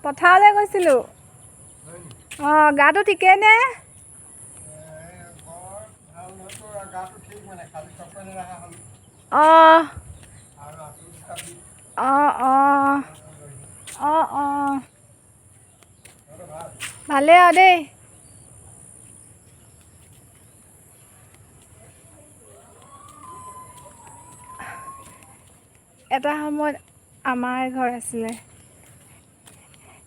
পথাৰলৈ গৈছিলোঁ। অঁ, গাটো ঠিকেই নে? অঁ অঁ অঁ অঁ অঁ, ভালেই আৰু দেই। এটা সময়ত আমাৰ ঘৰ আছিলে,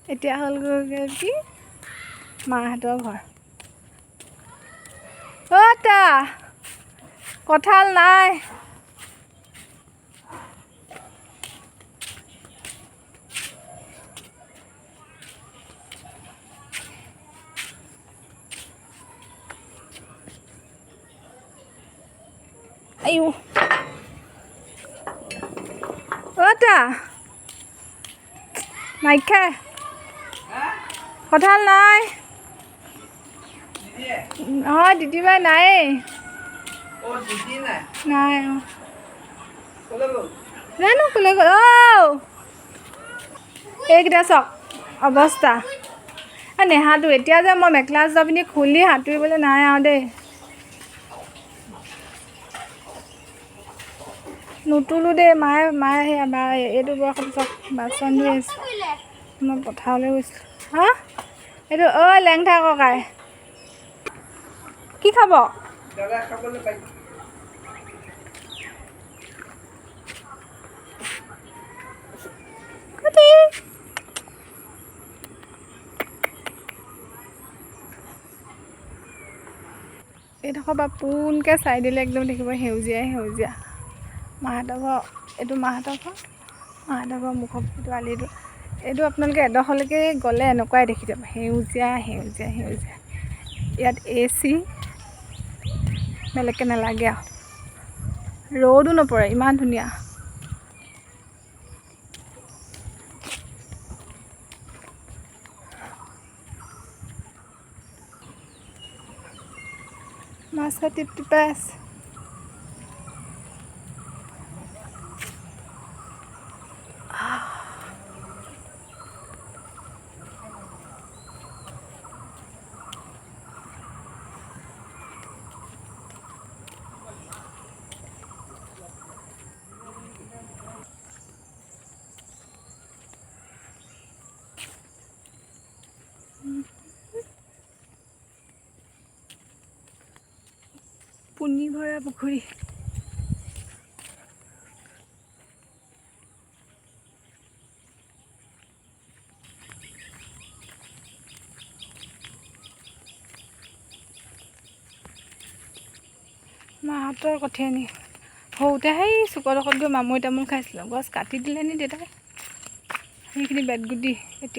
এতিয়া হ'লগৈ কি মাহঁতৰ ঘৰ। অ' তা কঁঠাল নাই। আইও অ' তা নাইখা কঁঠাল নাই। নহয় দিদিবাই নাই নাই। জানো কোলে গ'ল। অ' এইকেইটা চাওক অৱস্থা। নেহাটো এতিয়া যে মই মেখেলা চাদৰ পিন্ধি খুলি সাঁতুৰিবলৈ নাই আৰু দেই। নুতুলো দেই, মায়ে মায়ে সেয়া এইটো বয়সত চাওক বাচন ধুই আছে। মই পথাৰলৈ গৈছিলোঁ। হা এইটো ঐ লেংথা ককাই কি খাব? এইডোখৰ পৰা পোনকৈ চাই দিলে একদম দেখিব সেউজীয়াই সেউজীয়া। মাহঁতৰ ঘৰ এইটো, মাহঁতৰ ঘৰ, মাহঁতৰ ঘৰ মুখৰ এইটো আলিটো, এইটো আপোনালোকে এডোখৰলৈকে গ'লে এনেকুৱাই দেখি যাব, সেউজীয়া সেউজীয়া সেউজীয়া। ইয়াত এ চি বেলেগকৈ নালাগে আৰু, ৰ'দো নপৰে, ইমান ধুনীয়া। মাছে টিপ টিপাই আছে। পুনি ভৰা পুখুৰী। মাহঁতৰ কঠীয়ানি সৰুতে সেই চুকৰডোখৰত গৈ মামৰি তামোল খাইছিলোঁ। গছ কাটি দিলে নি দেউতাই, সেইখিনি বেতগুটি এতিয়া।